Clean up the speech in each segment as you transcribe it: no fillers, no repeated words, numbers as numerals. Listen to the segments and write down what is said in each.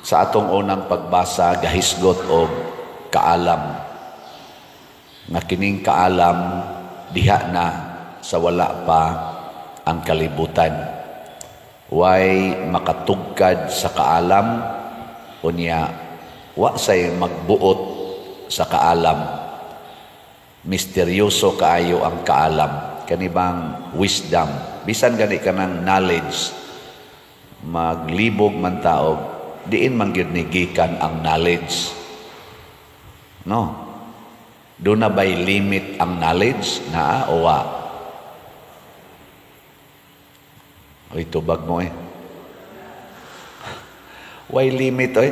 Sa atong unang pagbasa, gahisgot og kaalam. Nga kining kaalam diha na sa wala pa ang kalibutan. Way makatugkad sa kaalam, unya wa say magbuot sa kaalam. Misteryoso kaayo ang kaalam. Kani bang wisdom, bisan gani kanang knowledge, maglibog man taog diin man gyud ni gikan ang knowledge. No? Duna ba'y limit ang knowledge? Naa o wa? Oy, tubag mo eh. Way limit oy.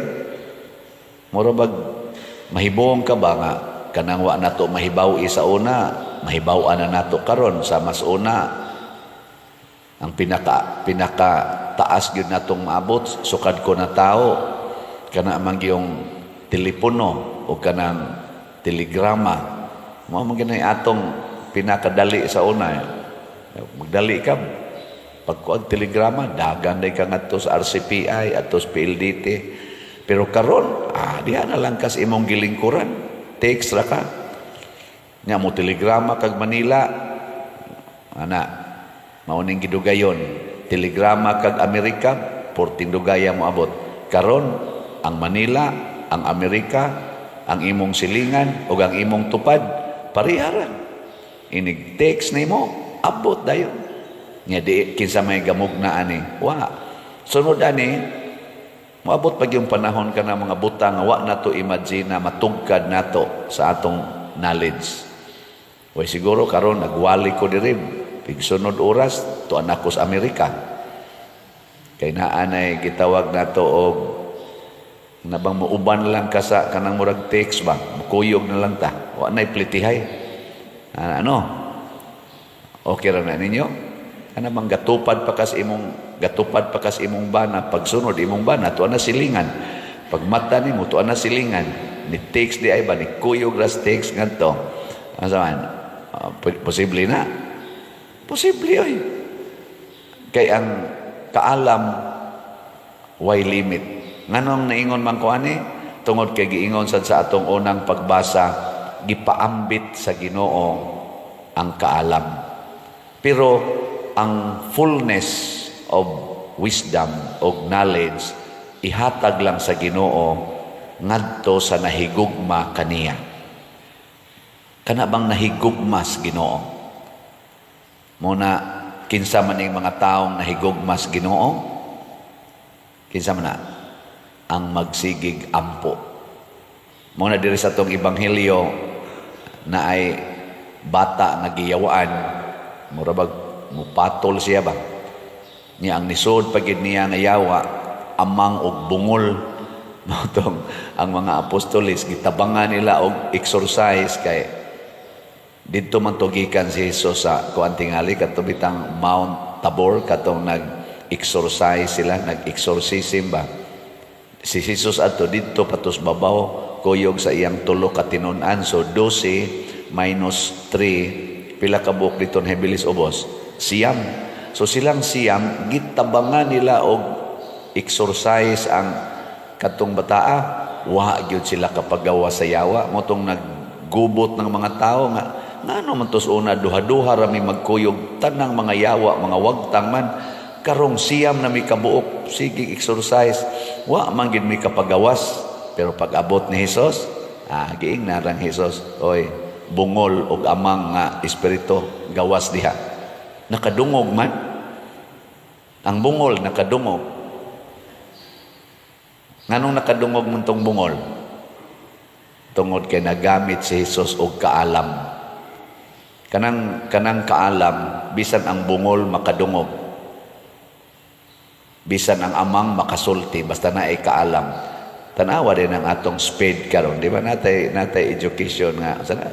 Mura bag mahibong ka ba nga kanang wa nato mahibaw sa una, mahibaw na nato karon sa mas una. Ang pinaka pinaka taas gyud natong maabot sukad ko na tao kana man gyung telepono o kanang telegrama. Mao man gyud atong pinakadali sa una. Magdali ka pagkuag telegrama, dagan day ka ngadto sa RCPI adto sa PLDT. Pero karon, diha na lang kas imong gilingkuran, text ra ka. Nya mo telegrama kag Manila, ana mao ning gidugayon. Telegrama kag Amerika, porting dugaya mo abot. Karon ang Manila, ang Amerika, ang imong silingan ug ang imong tupad parehara. Inig text nimo, abot dayon. Nya di kinsa may gamugna ani? Wa. Sunod ani, moabot pag yung panahon ka na mga butang nga wa nato imagine na matugkad nato sa atong knowledge. Way siguro karon nagwali ko diri, pigsunod oras tuan ako sa Amerika. Kay naa nay gitawag nato og nabang muuban lang ka sa kanang murag text ba, mukuyog na lang ta. Wa nay plitihay. Ano? Okay ra na ninyo? Kana bang gatupad pa kas imong bana, pagsunod imong bana tuan na silingan. Pag mata nimo tuan na silingan, ni text di ay ba ni kuyog ras text ngadto. Asa man? Posible na. Posible oy. Kay ang kaalam way limit. Nganong naingon man ko ani? Tungod kay giingon sad sa atong unang pagbasa, gipaambit sa Ginoo ang kaalam. Pero ang fullness of wisdom o knowledge ihatag lang sa Ginoo ngadto sa nahigugma kaniya. Kana bang nahigugma sa Ginoo? Muna kinsa man ning mga taong nahigugma sa Ginoo? Kinsa man na? Ang magsigig ampo. Muna diri sa atong ebanghelyo na ay bata nga giyawaan, mura bag mupatol siya ba? Niya ang nisod pagid niya nga yawa, amang og bungol. Mao tong ang mga apostoles gitabangan nila og exorcise kay didto man to gikan si Jesus sa kuan tingali kadto bitang Mount Tabor, katong nag-exorcise sila, nag-exorcism ba. Si Jesus adto didto patos babaw kuyog sa iyang tulo ka tinun-an. So 12 minus 3, pila ka buok dito hibilis ubos? 9. So silang 9 gitabangan nila og exorcise ang katong bataa. Wa gyud sila kapagawa sa yawa. Motong naggubot ng mga tao nga ngano man tos una duha-duha ra mi magkuyog tanang mga yawa, mga wagtang man, karong 9 na mi kabuok sige exorcise, wa man gid mi kapagawas. Pero pag abot ni Hesus, giing narang Hesus, oy bungol og amang nga espiritu, gawas diha. Nakadungog man ang bungol, nakadungog. Nganong nakadungog man tong bungol? Tungod kay nagamit si Hesus og kaalam. Kanang kaalam, bisan ang bungol makadungog, bisan ang amang makasulti, basta naay kaalam. Tanawa din ang atong sped karon, di ba? Natay education nga sana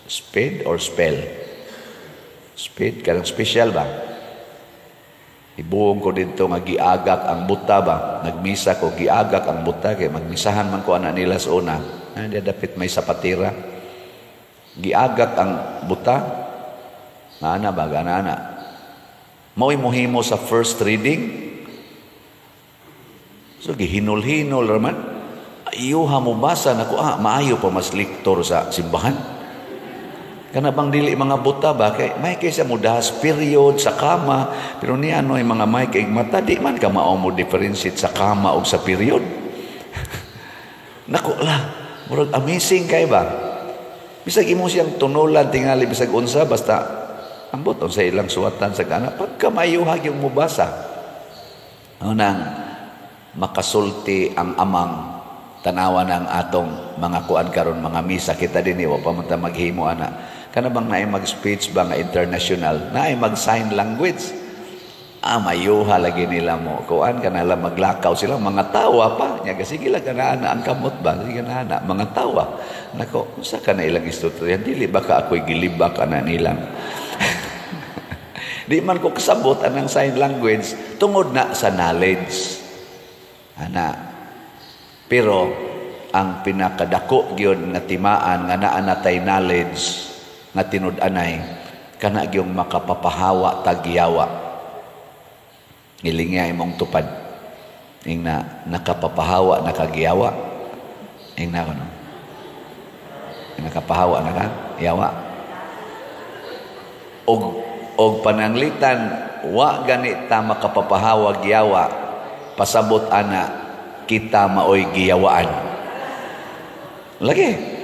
sped or spell? Sped kanang special ba? Ibuong ko dito nga giagak ang buta ba? Nagmisa ko giagak ang buta kay magmisahan man ko ana nila sa una. Di dapit may sapatira. Giagak ang buta. Ana ba gana ana? Mao'y mohimo sa first reading. So gihinol-hinol raman. Ayuha mo basa nako, ah, maayo pa mas lektor sa simbahan. Kana bang dili mga buta ba kay may kaysa mo das period sa kama, pero niya ano mga may kay mata di man ka mao mo differentiate sa kama og sa period. Nako lah, murag amazing kay ba? Bisag imo siyang tunulan tingali bisag unsa, basta ambot unsa ilang suwatan sa kana pagka mayuhag yung mubasa. Ano nang makasulti ang amang, tanawa ng atong mga kuan karon, mga misa kita dinhi, wa pa man ta maghimo ana. Kana bang naay mag-speech ba nga international, naay mag-sign language? Ah, mayuha lagi nila mo kuan, kana lang maglakaw sila, mga tawa pa nya, sige lang kana ana ang kamot ba, sige na ana mga tawa nako, unsa kana ilang istorya, dili ba ka ako'y gilibak ana nilang di man ko kasabot anang sign language tungod na sa knowledge ana. Pero ang pinakadako gyud nga timaan nga naa natay knowledge nga tinud-anay, kana gyung makapapahawa tagyawa. Ngilingi imong tupad. Ingna, nakapapahawa na kagyawa. Ingna kono. Nakapahawa na ka yawa. Og pananglitan wa gani ta makapapahawa yawa, pasabot ana kita maoy giyawaan. Lagi.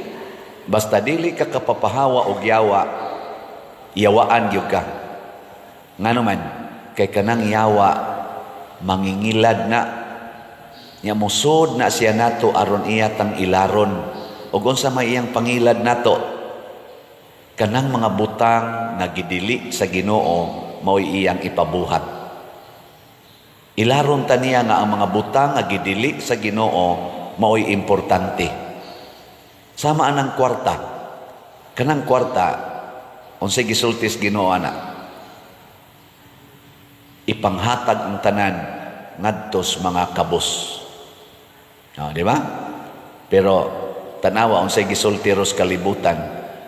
Basta dili ka kapapahawa og yawa, yawaan gyud ka. Ngano man, kay kanang yawa mangingilad na nya, musod na siya nato aron iya tang ilaron. Og unsa may iyang pangilad nato? Kanang mga butang nga gidili sa Ginoo mao'y iyang ipabuhat. Ilaron ta niya nga ang mga butang nga gidili sa Ginoo mao'y importante. Sama anang kwarta. Kanang kwarta, unsay gisultis Ginoo ana? Ipanghatag ang tanan ngadtos mga kabos. Oh, di ba? Pero tanawa unsay gisulti ros kalibutan,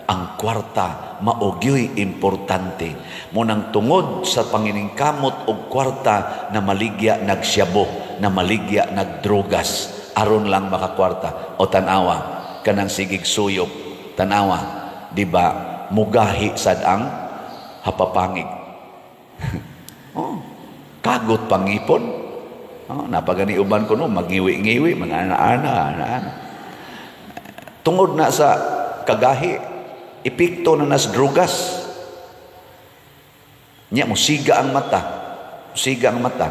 ang kwarta mao gyoy importante. Munang tungod sa panginingkamot og kwarta, na maligya nagsyabo, na maligya nagdrogas aron lang makakwarta. O tanawa kanang sigig suyop, tanawa, di ba mugahi sad ang hapapangig? Oh, kagot pangipon. Oh, napagani uban ko no magngiwi-ngiwi, mga ana-ana, ana-ana. Tungod na sa kagahi, epekto na nas drugas. Nya musiga ang mata. Musiga ang mata.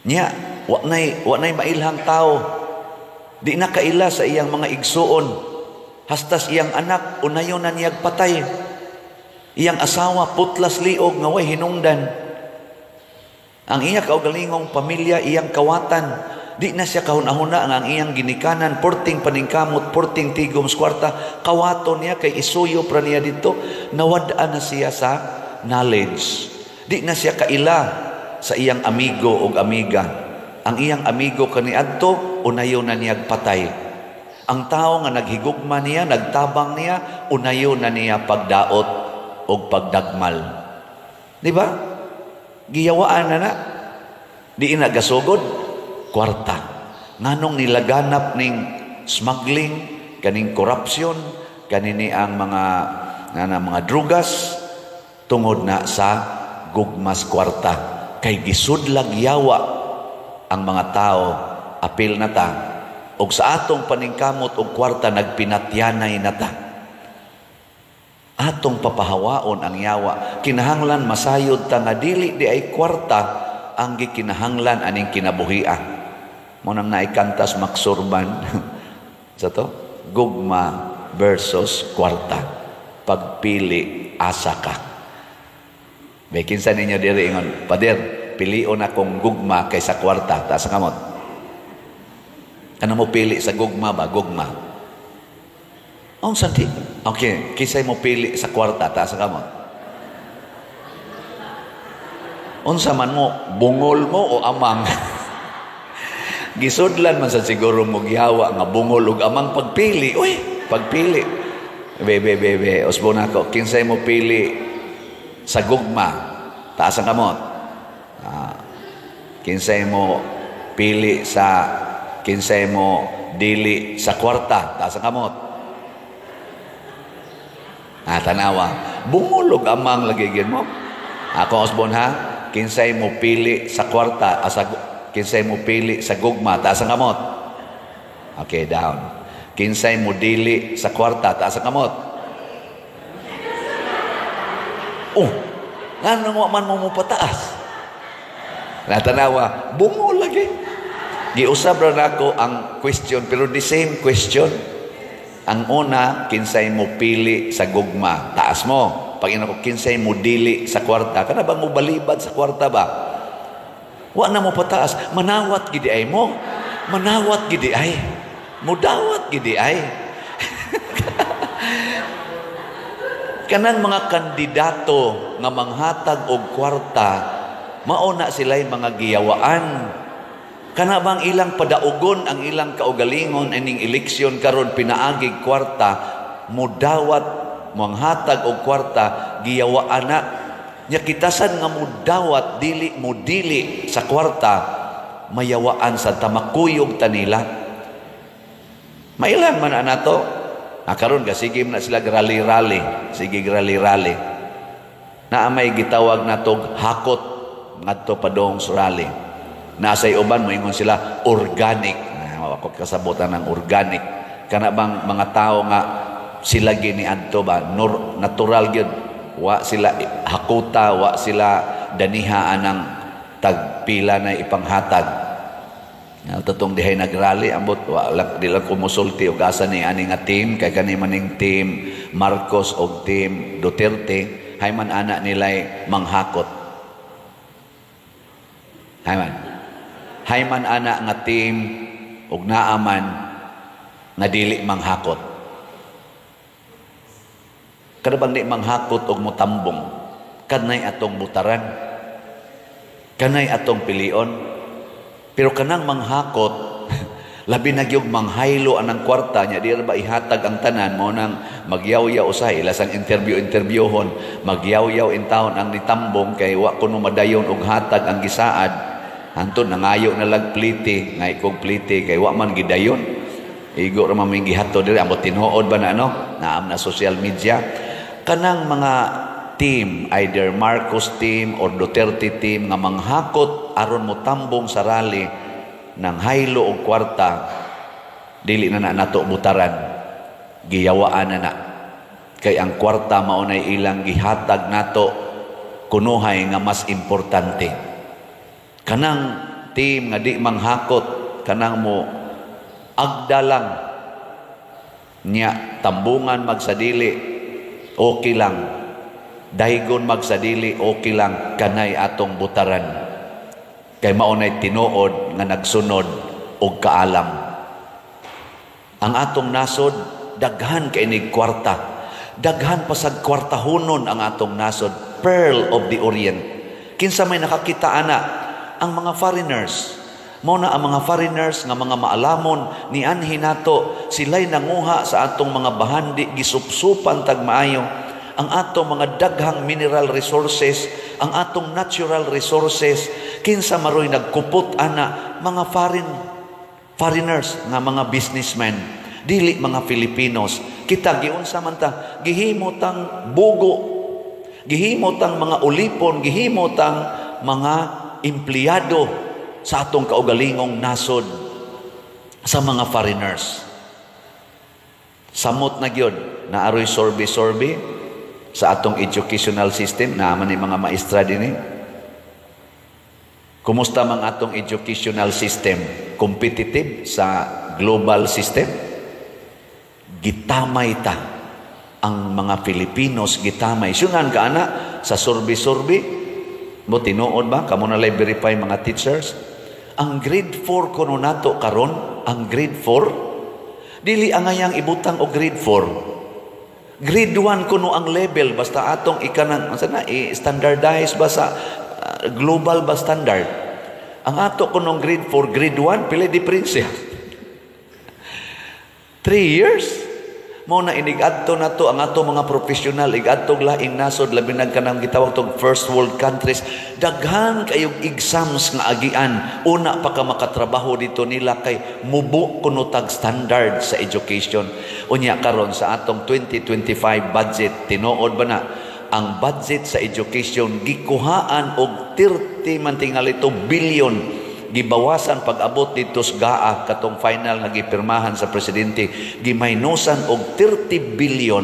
Nya wa nay mailhang tao. Di na kaila sa iyang mga igsuon. Hastas iyang anak unayon na niyag patay. Iyang asawa putlas liog nga way hinungdan. Ang iya kaugalingong pamilya iyang kawatan. Di na siya kahuna-huna nga ang iyang ginikanan, porting paningkamot, porting tigom sa kwarta, kawato niya kay isuyo pra niya dito, nawad-an na siya sa knowledge. Di na siya kaila sa iyang amigo og amiga. Ang iyang amigo kaniadto, unayo na niyag patay. Ang tao nga naghigugma niya, nagtabang niya, unayo na niya pagdaot og pagdagmal. Di ba? Giyawaan na na. Di na gasugod kwarta. Nganong nilaganap ning smuggling, kaning corruption, kanini ang mga nga mga drugas, tungod na sa gugmas kwarta. Kay gisudlag yawa ang mga tao, apil na ta. Og sa atong paningkamot og kwarta, nagpinatyanay na ta. Atong papahawaon ang yawa. Kinahanglan masayod ta nga dili di ay kwarta ang gikinahanglan aning kinabuhia. Mo nang naikantas maksurban sa to, gugma versus kwarta. Pagpili, asa ka? May kinsa ninyo diri ingon, "Pader, pilion akong gugma kaysa kwarta"? Taas ang kamot. Ano mo pili sa gugma ba? Gugma. Oh, santi. Okay, kisay mo pili sa kwarta, taas ang kamot. Unsa man mo, bungol mo o amang? Gisudlan man sa siguro mo gihawa nga bungol ug amang pagpili. Uy, pagpili. Be, be, be, be. Usbo na ako. Kinsay mo pili sa gugma? Taas ang kamot. Ah. Kinsay mo pili sa, kinsay mo dili sa kwarta, taas ang kamot. Ah, tanawa. Bungol og amang lagi gyud mo. Ako usbon ha, kinsay mo pili sa kwarta, asa kinsay mo pili sa gugma, taas ang kamot. Okay, down. Kinsay mo dili sa kwarta, taas ang kamot. Oh, ngano mo man mo pataas? Natanawa, bungol lagi. Giusab ra nako ang question, pero the same question. Ang una, kinsay mo pili sa gugma, taas mo. Pag ina ko, kinsay mo dili sa kwarta, kana bang mo balibad sa kwarta ba? Wa na mo pataas, manawat gidi ay mo. Manawat gidi ay. Mudawat gidi ay. Kanang mga kandidato nga manghatag og kwarta, mao na sila'y mga giyawaan. Kana bang ilang padaugon ang ilang kaugalingon ining eleksyon karon pinaagig kwarta, mudawat manghatag og kwarta, giyawaan na. Nya kitasan nga mudawat dili mudili sa kwarta, mayawaan sa tamakuyog tanila. Mailan man na nato. Ah, karon ka sige na sila rally-rally, sige rally-rally. Naa may gitawag natog hakot ngadto padong sa rally. Nasa uban moingon sila organic. Nah, ako kasabotan ng organic. Kana bang mga tao nga sila gini adto ba natural gyud, wa sila hakuta, wa sila daniha anang tagpila na ipanghatag. Tatong dihay nagrally ambot wa lang di lang kumusulti og asa ni ani nga team kay kani maning team Marcos og team Duterte hay man ana nilay manghakot. Hay man. Hay man ana nga team og naaman nga dili manghakot. Kada bang di manghakot og motambong, kanay atong butaran, kanay atong pilion. Pero kanang manghakot, labi na gyud manghaylo anang kwarta niya, di ba ihatag ang tanan mo nang magyawyaw usahay, ilasang interview-interviewhon, magyawyaw in town ang nitambong kay wa kuno madayon og hatag ang gisaad. Hantod nangayo na lag pliti, ngay kog pliti kay wa man gidayon. Igo ra man may gihato diri, ambot tinuod ba na ano? Naam na social media. Kanang mga team, either Marcos team or Duterte team nga manghakot aron motambong sa rally nang haylo og kwarta, dili na na nato butaran, giyawaan na na. Kay ang kwarta mao nay ilang gihatag nato kunuhay nga mas importante. Kanang team nga di manghakot, kanang mo agda lang niya tambungan magsadili, okay lang. Daygon magsadili, okay lang, kanay atong butaran. Kay mao nay tinuod nga nagsunod og kaalam. Ang atong nasod daghan kay nig kwarta. Daghan pa sad kwartahonon ang atong nasod, Pearl of the Orient. Kinsa may nakakita ana? Ang mga foreigners. Mao na ang mga foreigners nga mga maalamon nianhi nato, sila'y nanguha sa atong mga bahandi, gisupsupan tag maayo ang atong mga daghang mineral resources, ang atong natural resources. Kinsa maroy nagkupot ana? Mga foreigners nga mga businessmen, dili mga Filipinos. Kita giunsa man ta, gihimo tang bugo, gihimo tang mga ulipon, gihimo tang mga empleyado sa atong kaugalingong nasod sa mga foreigners. Samot na gyud naaroy sorbe-sorbe sa atong educational system, naaman ni mga maestra dinhi. Kumusta mang atong educational system? Competitive sa global system? Gitamay ta ang mga Filipinos, gitamay. Syungan ka ana sa survey-survey mo tinuod ba kamo na lay verify mga teachers? Ang grade 4 kuno nato karon, ang grade 4 dili angayang ibutang og grade 4. Grade 1 kuno ang level, basta atong ikanang unsa na i-standardize ba sa global ba standard. Ang ato kunong grade 4, grade 1 pila diferensya? 3 years. Mao na inig-adto na to ang ato mga profesional, ig-adtog laing nasod, labi na kanang gitawag tong first world countries, daghan kayog exams nga agian una pa ka makatrabaho dito nila kay mubo kuno tag standard sa education. Unya karon sa atong 2025 budget, tinuod ba na ang budget sa education gikuhaan og 30 man tingali to billion, gibawasan pag-abot dito sa GAA, katong final nga gipirmahan sa presidente, gimaynosan og 30 billion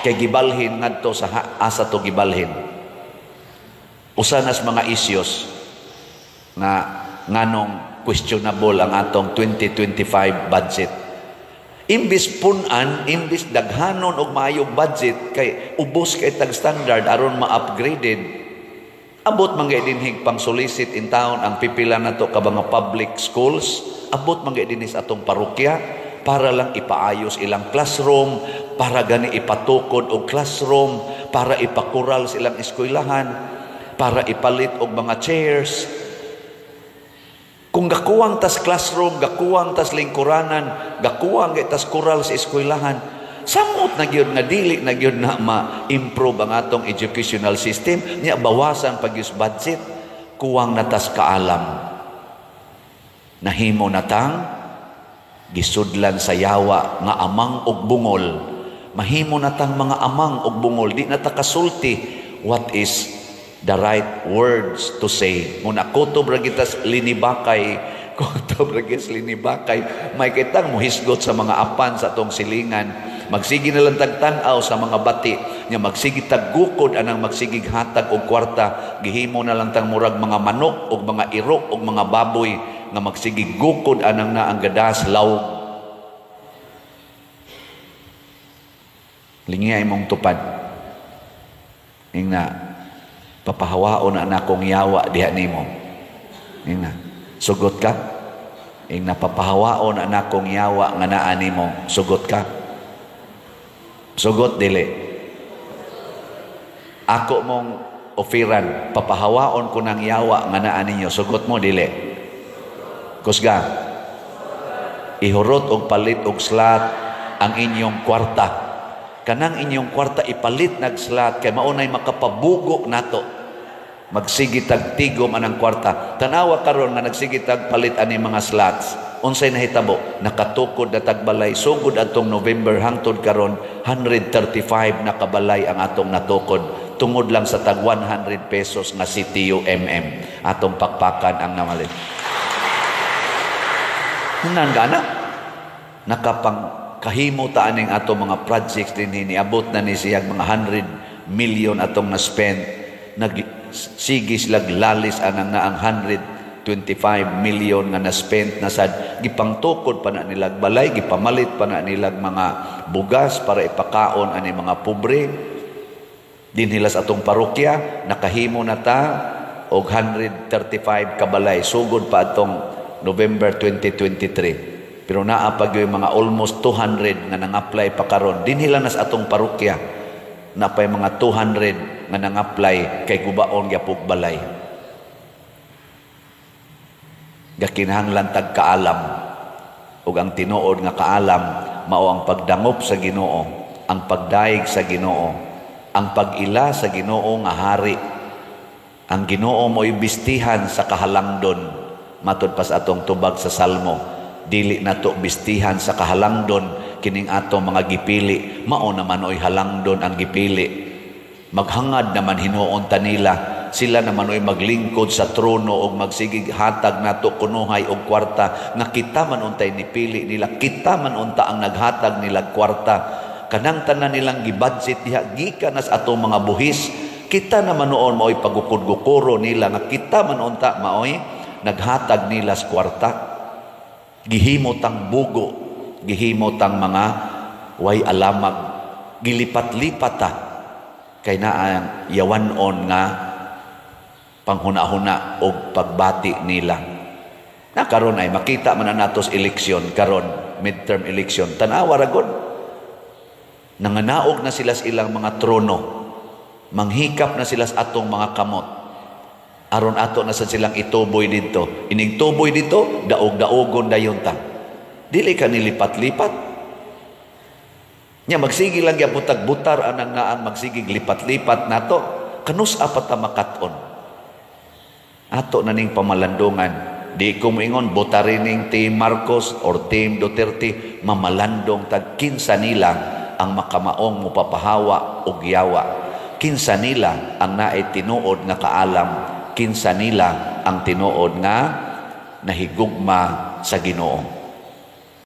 kay gibalhin ngadto sa asa to gibalhin. Usa nas mga issues nga nganong questionable ang atong 2025 budget. Imbis punan, imbis daghanon og maayong budget kay ubos kay tag standard aron ma-upgraded, abot man gay dinhig pang solicit in town ang pipila nato ka mga public schools, abot man gay dinhi sa atong parokya para lang ipaayos ilang classroom, para gani ipatukod og classroom, para ipakural sa ilang eskwelahan, para ipalit og mga chairs. Kung gakuwang tas classroom, gakuwang tas lingkuranan, gakuwang gay tas kural sa eskwelahan, samot na gyud nga dili na gyud na ma-improve ang atong educational system. Nya bawasan pag use budget, kuwang na tas kaalam. Nahimo na tang gisudlan sa yawa nga amang og bungol. Mahimo na tang mga amang og bungol, di na ta kasulti what is the right words to say. Muna kutob ra gitas linibakay, kutob ra gitas linibakay, may kitang muhisgot sa mga apan sa atong silingan. Magsige na lang tagtan-aw sa mga bati nya, magsige taggukod anang magsigig hatag og kwarta, gihimo na lang tang murag mga manok og mga iro og mga baboy nga magsigig gukod anang na ang gadas lawg. Lingiya imong tupad. Ingna papahawaon na nakong yawa diha nimo. Ingna sugot ka. Ingna papahawaon na nakong yawa nga naa nimo. Sugot ka. Sugot dili. Ako mong ofiran, papahawaon ko ng yawa nga naa ninyo. Sugot mo dili. Kusga. Ihurot og palit og slat ang inyong kwarta. Kanang inyong kwarta ipalit nag slat kay maunay makapabugo nato. Magsige tag tigom anang kwarta. Tanawa karon nga nagsige tag palit ani mga slots. Unsay nahitabo? Nakatukod na tagbalay sugod atong November hangtod karon 135 na kabalay ang atong natukod tungod lang sa tag 100 pesos nga CTU MM atong pakpakan ang namalit. Hunan gana nakapang kahimo ta aning atong mga projects dinhi, niabot na ni siyag mga 100 million atong na-spend. Nagsige silag lalis anang na ang 125 million nga na-spend na sad gipangtukod pa na nilag balay, gipamalit pa na nilag mga bugas para ipakaon ani mga pobre. Dinhi sa atong parokya nakahimo na ta og 135 kabalay sugod pa atong November 2023. Pero naa pa gyud mga almost 200 nga nang-apply pa karon. Dinhi lang na sa atong parokya napay mga 200 nga nang-apply kay gubaon gyapog balay. Gakinahanglan tag kaalam, ug ang tinuod nga kaalam mao ang pagdangop sa Ginoo, ang pagdaig sa Ginoo, ang pag-ila sa Ginoo nga hari. Ang Ginoo mo'y bistihan sa kahalangdon. Matud pa sa atong tubag sa Salmo, dili nato bistihan sa kahalangdon kining atong mga gipili, mao naman oy halangdon ang gipili. Maghangad naman hinuon ta nila, sila naman oy maglingkod sa trono og magsigig hatag nato kunuhay og kwarta nga kita man untay nipili nila, kita man unta ang naghatag nila kwarta. Kanang tanan nilang gibudget diha gikan nas atong mga buhis, kita naman noon maoy pagukod-gukuro nila nga kita man unta maoy naghatag nila sa kwarta. Gihimo tang bugo, gihimo tang mga way alamag, gilipat-lipat ta kay naa yawan-on nga panghuna-huna og pagbati nila. Na karon ay makita man na nato sa eleksyon karon, midterm election. Tan-awa ra gud. Nanganaog na sila sa ilang mga trono. Manghikap na sila sa atong mga kamot. Aron ato na sad silang ituboy didto. Ining tuboy didto, daog-daogon dayon ta. Dili ka nilipat-lipat. Nya magsige lang gyapon tag butar anang naan, magsigig lipat-lipat nato, kanus-a pa ta makat-on? Ato na ning pamalandungan. Di ko moingon botari ning Team Marcos or Team Duterte, mamalandong tag kinsa nila ang makamaong mopapahawa og yawa. Kinsa nila ang naay tinuod nga kaalam, kinsa nila ang tinuod nga nahigugma sa Ginoo.